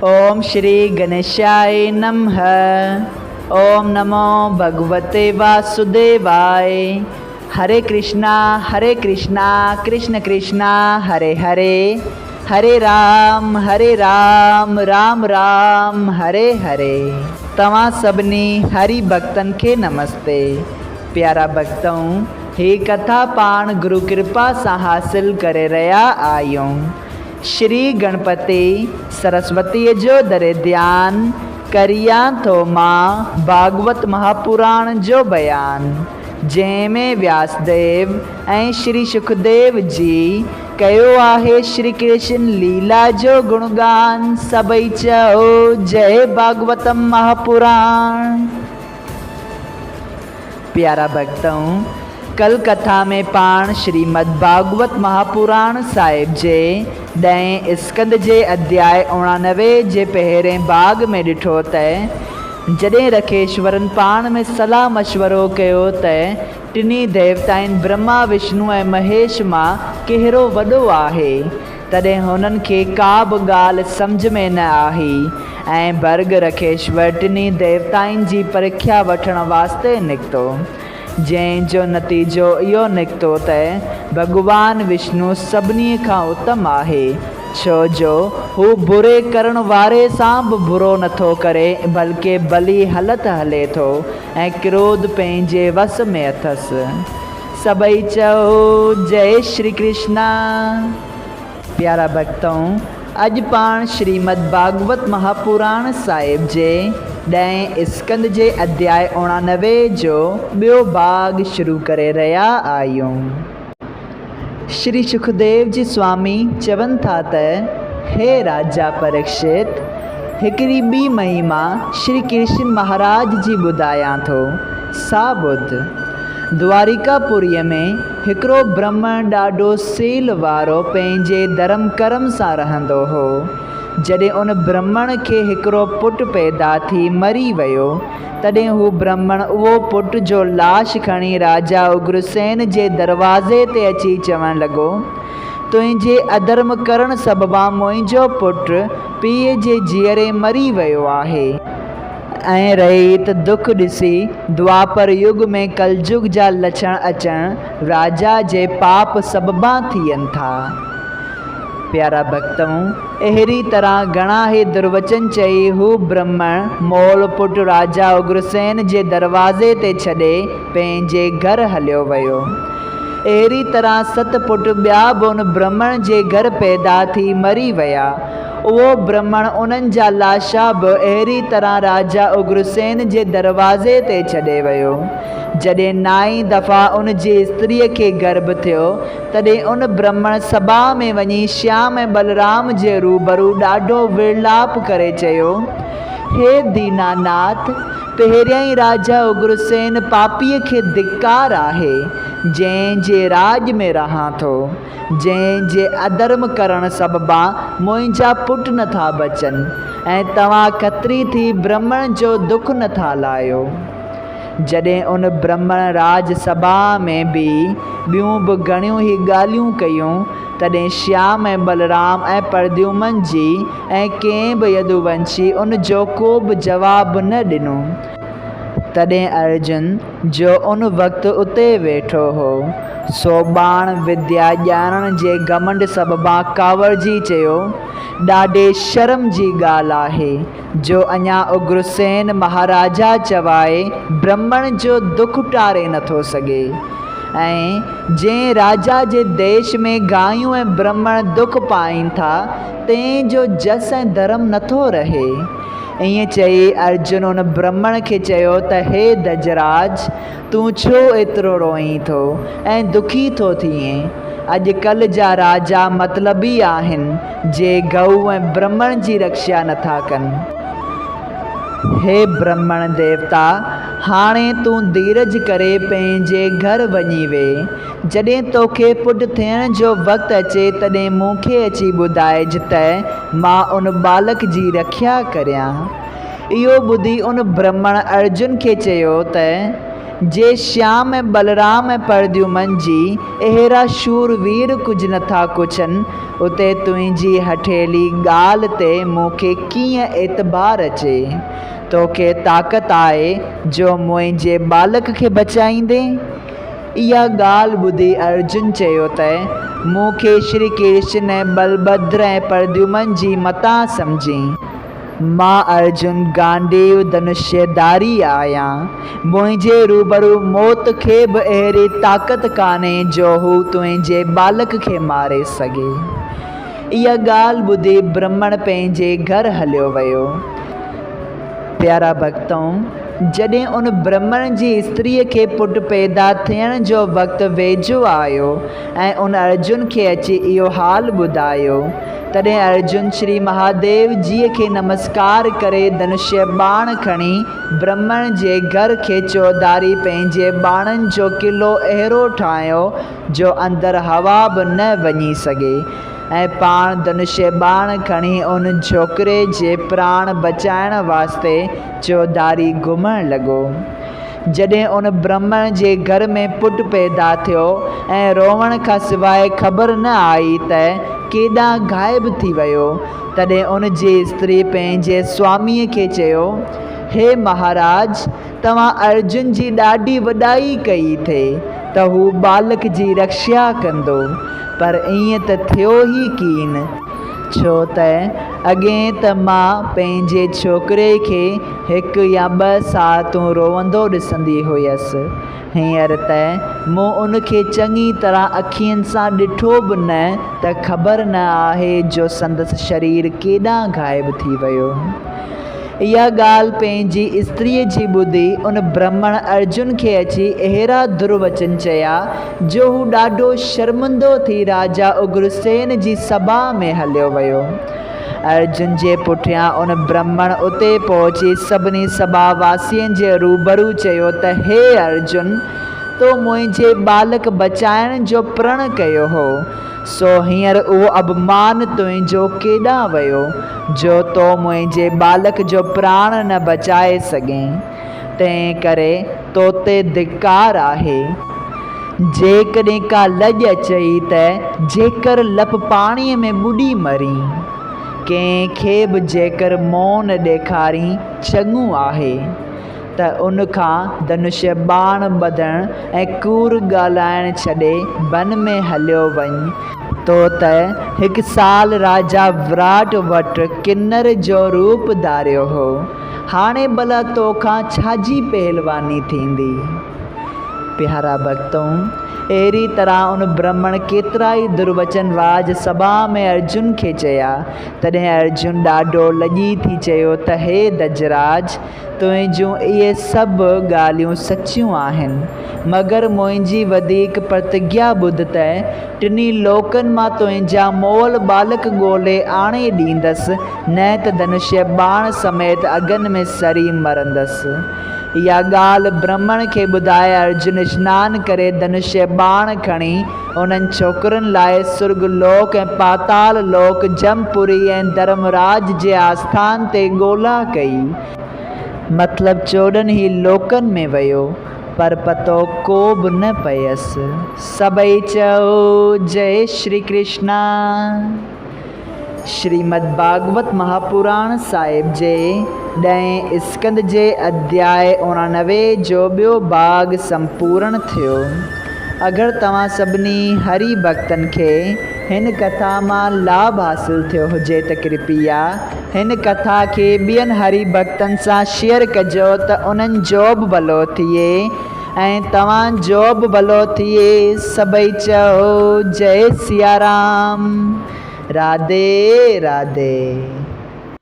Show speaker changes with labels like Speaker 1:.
Speaker 1: اوم شري گنيشاء نمھ اوم نمو ڀڳوتي واسوديواء هري ڪرشنا هري ڪرشنا ڪرشن ڪرشنا هري هري هري رام هري رام رام رام هري هري. توهان سڀني هري ڀڳتن کي نمستي. پيارا ڀڳتؤ هي ڪٿا پاڻ گرو ڪرپا سان حاصل ڪري رهيا آهيون. شري گڻپتي سرسوتيء جو دري ڌيان ڪريان ٿو مان ڀاڳوت مهاپراڻ جو بيان، جنهن ۾ وياسديو ۽ شري شڪديو جي ڪيو آهي شري ڪرشن ليلا جو گڻگان، سڀئي چئو جئي ڀاڳوتم مهاپراڻ. پيارا ڀڳتؤ! ڪل ڪٿا ۾ پاڻ شريمد ڀاڳوت مهاپراڻ صاحب جي ڏهين اسڪنڌ جي اڌياء 89 جي پهرين ڀاڳ ۾ ڏٺو ته جڏهن رکيشورن پاڻ ۾ صلاح مشورو ڪيو ته ٽنهي ديوتائن برهما، وشنو ۽ مهيش مان ڪهڙو وڏو آهي؟ تڏهن هنن کي ڪا به ڳالهه سمجهه ۾ نه آئي ۽ ڀرڳ رکيشور ٽنهي ديوتائن جي پرکيا وٺڻ واسطي نڪتو، جنهن جو نتيجو اهو نڪتو ته ڀڳوان وشنو سڀني کان اتم آهي، ڇو جو هو بري ڪرڻ واري سان به برو نٿو ڪري، بلڪه ڀلي هلت هلي ٿو ۽ ڪروڌ پنهنجي وس ۾ اٿس. سڀئي چئو جئي شري ڪرشنا. پيارا ڀڳتؤ! اڄ پاڻ شريمد ڀاڳوت مهاپراڻ صاحب جي ڏهين اسڪنڌ جي اڌياء 89 جو ٻيو ڀاڳ شروع ڪري رهيا آهيون. شري شڪديو جي سوامي چون ٿا ته هي راجا پريڪشت! هڪڙي ٻي مهيما شري ڪرشن مهاراج جي ٻڌايان ٿو، سا ٻڌ. دواريڪا پوريء ۾ هڪڙو برهمڻ ڏاڍو سيل وارو پنهنجي ڌرم ڪرم سان رهندو هو. جڏهن ان برهمڻ کي هڪڙو پٽ پيدا ٿي مري ويو، تڏهن هو برهمڻ اهو پٽ جو لاش کڻي راجا اگرسين جي دروازي تي اچي چوڻ لڳو، تنهنجي اڌرم ڪرڻ سببان منهنجو پٽ پيء جي جيئري مري ويو آهي. ائين رهي ته دک ڏسي دوآپر يگ ۾ ڪلجگ جا لڇڻ اچڻ راجا جي پاپ سببان ٿين ٿا. پيارا ڀڳتؤ! اهڙي طرح گهڻا ئي دروچن چئي هو برهمڻ مول پٽ راجا اگرسين جي دروازي تي ڇڏي پنهنجي گهر هليو ويو. اهڙي طرح ست پٽ ٻيا به ان برهمڻ جي گهر پيدا ٿي مري ويا. اهو برهمڻ انهن جا لاشا به اهڙي طرح راجا اگرسين جي دروازي تي ڇڏي ويو. جڏهن نائين دفعا ان جي استريء کي گرڀ ٿيو، تڏهن ان برهمڻ سڀا ۾ وڃي شيام ۽ ٻلرام جي روبرو ڏاڍو ورلاپ ڪري چيو، هي ديناناٿ! پهريائين راجا اگرسين پاپيء کي ڌڪار آهي، جنهن جي راڄ ۾ رهان ٿو. جنهن جي اڌرم ڪرڻ سببان منهنجا پٽ نه ٿا بچن ۽ توهان کتري ٿي برهمڻ جو دک نه ٿا لاهيو. جڏهن ان برهمڻ راڄ سڀا ۾ به ٻيون به گهڻيون ئي ڳالهيون ڪيون، تڏهن شيام ۽ ٻلرام ۽ پرديومن جي ۽ ڪنهن به يدوونشي ان جو ڪو به جواب نه ڏنو. تڏهن ارجن، جو ان وقت اتي ويٺو هو، سو ٻاڻ وديا ڄاڻڻ جي گهمنڊ سببان ڪاوڙجي چيو، ڏاڍي شرم جي ڳالهه آهي، جو اڃا اگرسين مهاراجا چوائي برهمڻ جو دک ٽاري نٿو سگهي ۽ جنهن راجا جي ديش ۾ گايون ۽ برهمڻ دک پائين ٿا، تنهن جو جس ۽ ڌرم نٿو رهي. ائين چئي ارجن ان برهمڻ کي چيو ته هي دجراج! تون ڇو ايترو روئين ٿو ۽ دکي ٿو ٿئين؟ اڄ ڪلهه جا راجا مطلبي آهن، جي گئو ۽ برهمڻ جي رکشا نٿا ڪن. هي برهمڻ ديوتا! هاڻي تون ڌيرج ڪري پنهنجي گهر وڃي ويهه. جڏهن توکي پٽ ٿيڻ جو وقت اچي تڏهن مون کي اچي ٻڌائج ته مان ان ٻالڪ جي رکيا ڪريان. اهو ٻڌي ان برهمڻ ارجن کي چيو ته، جي شيام ۽ بلرام ۽ پرديومن جي اهڙا شور وير ڪجهه نٿا ڪڇن، اتي تنهنجي هٺيلي ڳالهه تي مون کي ڪيئن اعتبار اچي؟ توکي طاقت آهي جو منهنجي ٻالڪ کي بچائيندين؟ اها ڳالهه ٻڌي ارجن چيو ته، مون کي شري ڪرشن ۽ ٻلڀدر ۽ پرديومن جي متان سمجهين. مان ارجن گانڊيو ڌنشيه ڌاري آهيان. منهنجي روبرو موت کي به اهڙي طاقت ڪانهي جو هو تنهنجي ٻالڪ کي ماري سگهي. اها ڳالهه ٻڌي برهمڻ پنهنجي گهر هليو ويو. پيارا ڀڳتؤ! جڏهن ان برهمڻ جي استريء کي پٽ پيدا ٿيڻ جو وقت ويجهو آيو ۽ ان ارجن کي اچي اهو حال ٻڌايو، تڏهن ارجن شري مهاديو جيء کي نمسڪار ڪري ڌنشيه ٻاڻ کڻي برهمڻ جي گهر کي چوڌاري پنهنجي ٻاڻن جو قلعو اهڙو ٺاهيو جو اندر هوا به نه وڃي سگهي ۽ پاڻ ڌنشيه ٻاڻ کڻي ان ڇوڪري جي پراڻ بچائڻ واسطي چوڌاري گهمڻ لڳو. جڏهن ان برهمڻ جي گهر ۾ پٽ پيدا ٿيو ۽ روئڻ کان سواء خبر نه آئي ته ڪيڏانهن غائب ٿي ويو، تڏهن ان جي استري پنهنجي سواميء کي چيو، هي مهاراج! توهان ارجن جي ڏاڍي وڏائي ڪئي ٿي ته هو ٻالڪ جي رکشا ڪندو، پر ائين ته ٿيو ئي ڪين، ڇو ته اڳئين ته مان پنهنجي ڇوڪري کي هڪ يا ٻه ساعتون روئندو ڏسندي هيس، هينئر ته مون ان کي چڱي طرح اکين سان ڏٺو به نه ته خبر نه آهي جو سندس شرير ڪيڏانهن غائب ٿي ويو. اها ڳالهه پنهنجي استريء جي ٻڌي ان برهمڻ ارجن کي اچي اهڙا دروچن چيا، جو هو ڏاڍو شرمندو ٿي راجا اگرسين جي سڀا ۾ هليو ويو. ارجن جي پٺيان ان برهمڻ اتي پهچي سڀني سڀا واسين جي روبرو چيو ته هي ارجن! تو منهنجي ٻالڪ بچائڻ جو پرڻ ڪيو هو. سو هينئر اهو اڀمان تنهنجو ڪيڏانهن ويو، جو تو منهنجي ٻالڪ جو پراڻ نه بچائي سگهين؟ تنهن ڪري تو تي ڌڪار آهي. جيڪڏهن ڪا لڄ اچئي ته جيڪر لپ پاڻيء ۾ ٻڏي مرين. ڪنهن کي به جيڪر منهن نه ڏيکارين چڱو آهي. ته ان کان ڌنشيه ٻاڻ ٻڌڻ ۽ ڪوڙ ڳالهائڻ ڇڏي بن ۾ هليو وڃ. تو ته هڪ سال راجا وراٽ وٽ ڪنر جو روپ ڌاريو هو. هاڻي ڀلا تو کان ڇاجي پهلواني ٿيندي؟ پيارا ڀڳتؤ! اهڙي طرح ان برهمڻ ڪيترائي دروچن راج سڀا ۾ ارجن کي چيا. تڏهن ارجن ڏاڍو لڄي ٿي چيو ته هي دجراج! تنهنجون اهي سڀ ڳالهيون سچيون آهن، مگر منهنجي وڌيڪ پرتگيا ٻڌ ته ٽنهي لوڪن مان تنهنجا مئل ٻالڪ ڳولي آڻي ڏيندس، نه ته ڌنشيه ٻاڻ سميت اگن ۾ سڙي مرندس. اها ڳالهه برهمڻ کي ٻڌائي ارجن اشنان ڪري ڌنشيه ٻاڻ کڻي انهن ڇوڪرن لاء سرڳ لوڪ ۽ پاتال لوڪ، جمپوري ۽ ڌرمراج جي آسٿان تي ڳولا ڪئي. مطلب 14 ئي لوڪن ۾ ويو، پر پتو ڪو به نه پيس. سڀئي چئو جئي شري ڪرشنا. شريمد ڀاڳوت مهاپراڻ صاحب جي ڏهين اسڪنڌ جي اڌياء 89 جو ٻيو ڀاڳ سمپورڻ ٿيو. اگر توهان سڀني هري ڀڳتن کي هن ڪٿا مان لاڀ حاصل ٿيو هجي ته ڪرپيا هن ڪٿا کي ٻين هري ڀڳتن سان شيئر ڪجو ته انهن جو به ڀلو ٿئي ۽ توهان جو به ڀلو ٿئي. سڀئي چئو جئي سيارام. راڌي راڌي.